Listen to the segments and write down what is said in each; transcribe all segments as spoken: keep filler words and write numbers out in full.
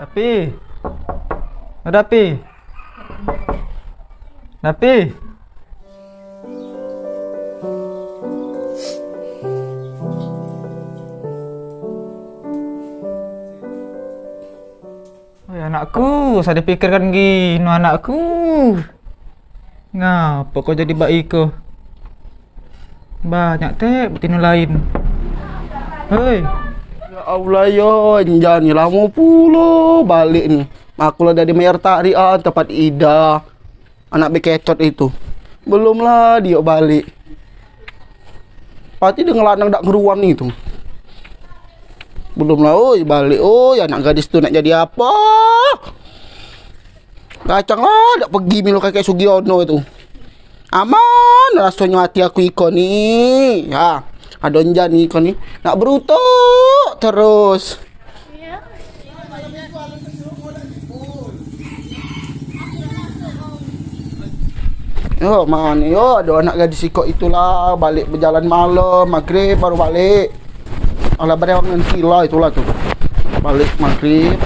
Dapi. Oh, Dapi. Dapi. Oi, anakku, usah dipikirkan gino, anakku. Ngapo kau jadi baik ko? Banyak tek betino lain. Hei. Ya Allah, yo, Enjan ni lamo pulo balek ni. Aku lah dari Mayar Tarian, tempat Ida. Anak beketot itu. Belum lah dio balek. Pati dio ngelanang dak ngeruan itu. Belum lah, oi, balek, oi, anak gadis tu nak jadi apo? Kacang lah, dak pegi milu kakek Sugiono itu. Aman rasonyo ati aku iko ni. Ha, ado Enjan ni iko ni. Nak berutuk terus. Yo, man, yo, ado anak gadis sikok itulah, balek bejalan malem, magrib baru balek. Alah, berewang dengan sila itulah tu. Balek magrib.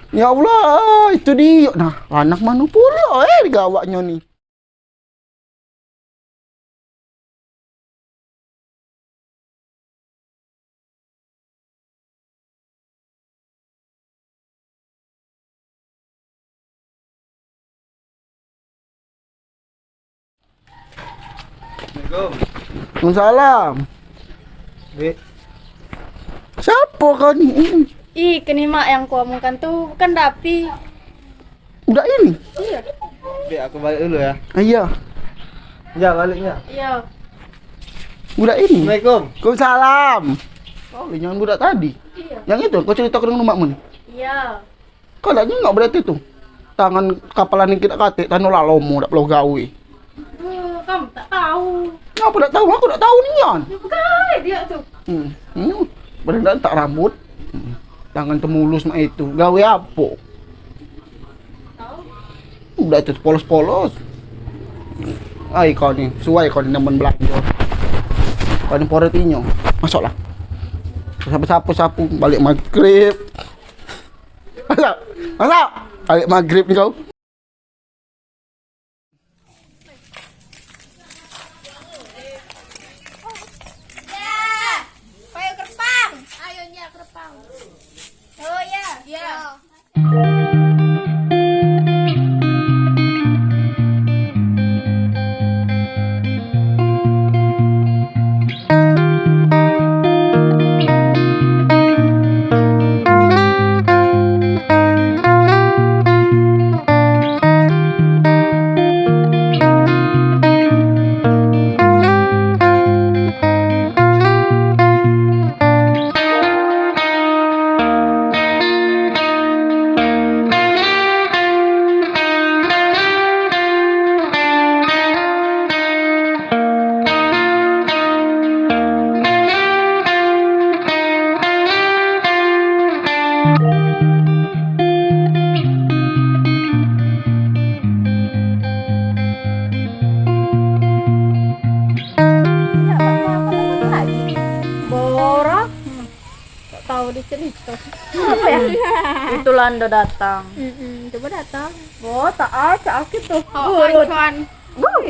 Ya Allah, itu dio. Nah, lanang mano pulo, eh, digawaknyo ni. Assalamualaikum. Waalaikumsalam. Dek. Siapo kau ni? Ih, keni mak yang kuomongkan tu bukan Dapi. Budak ini? Iyo. Dek, aku balek dulu yo. Ah, iyo. Yo, balek yo. Iyo. Budak ini? Assalamualaikum. Waalaikumsalam. Kau ni jangan budak tadi? Iyo. Yang itu, kau cerito ke dengan umakmu ni? Iyo. Kau dak nyingok berarti tu. Tangan kapalan ni kito katek, tano lah lomo dak pelo gawe. Duh, kamu tak tahu. Ngapo dak tahu? Aku dak tahu nian. Yo, begawe dio tu. Hmm. Hmm. Badan dak tak rambut. Hmm. Tangan temulus mak itu. Gawe apo? Tahu. Udah itu polos-polos. Ai kau ni, suai kau ni nemen belanjo. Kau ni porot inyo. Masuklah. Sapu-sapu, sapu, balek magrib. Masuk. Masuk. Balek magrib ni kau. Ya, payo kerepang. Ayo, Nyak, kerepang. Oh, ya. Ya. Borok. Tak tahu dicerita. Apa ya? Itulah ando datang. Mm-mm, coba datang. Bo, tak acak aku tuh. Awak urut. Kancan.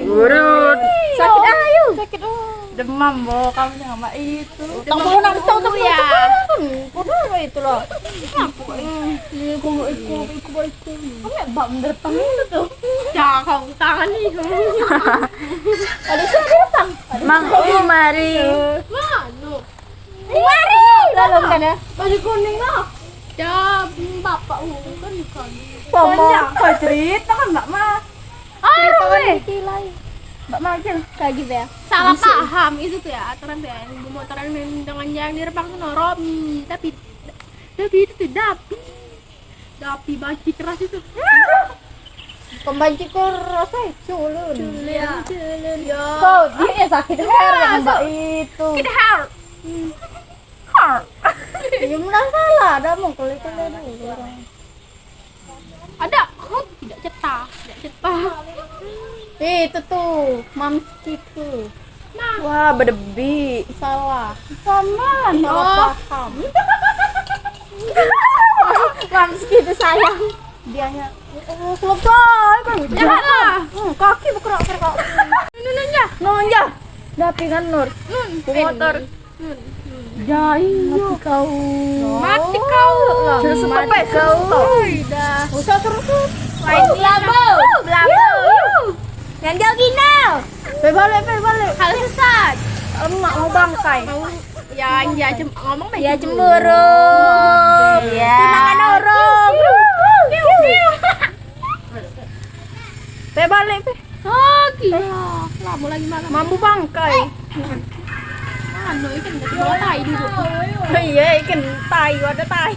Urut. Sakit ayu. Sakit, oh. Demam, bo, kamu jangan mak itu. Tambah nak tahu tu ya. Bodoh itu loh. Aku, aku, aku, aku. Kamu bak datang itu tuh. Cakap tangan ni. Ada siapa datang? Mang Umari. Mana? Mari, lalu kan ya. Baju kuning lah. Ya, bapak kan bukan. Pama, kau cerita kan, Mbak Ma. Ah, cerita kan weh. Mbak Ma aja. Kayak gitu ya. Salah paham itu tuh ya, aturan tuh ya. Yang motoran dengan yang di Rempang tuh Romi, tapi, tapi itu tuh Dapi. Dapi banci keras itu. Pembanci keras eh, culun. Culun, ya. Culun. Ya. Kau dia sakit her yang mbak itu. Sakit her. Her. Ya, mudah salah, dah mau kulit-kulit dulu orang. Ada, kau tidak cetah, tidak cetah. Eh, itu tuh, mamski tuh. Nah. Wah, bedebi. Salah. Sama, salah paham. Mam segitu sayang. Dianya, oh, selesai kan. Janganlah. Hmm, kaki bekerak-kerak. Nunun ya. Nunun ya. Dapi kan, Nur? Nun, motor. Nun. Ya, iya. Mati kau. Mati kau. Suruh stop, eh, suruh stop. Oi, dah. Usah suruh stop. Lain belabo. Belabo. Yang jauh gino. Pe balik, pe balik. Kalau sesat. Emak mau bangkai. Mau, ya, ya, cem-, ngomong bae. Ya, cemburu. Ya. Tunangan orang. Pe balik, pe. Oh, gila. Lama lagi malam. Mambu bangkai. Anu, ikan tadi bawa tai dulu. Iya, ikan tai, ada tai.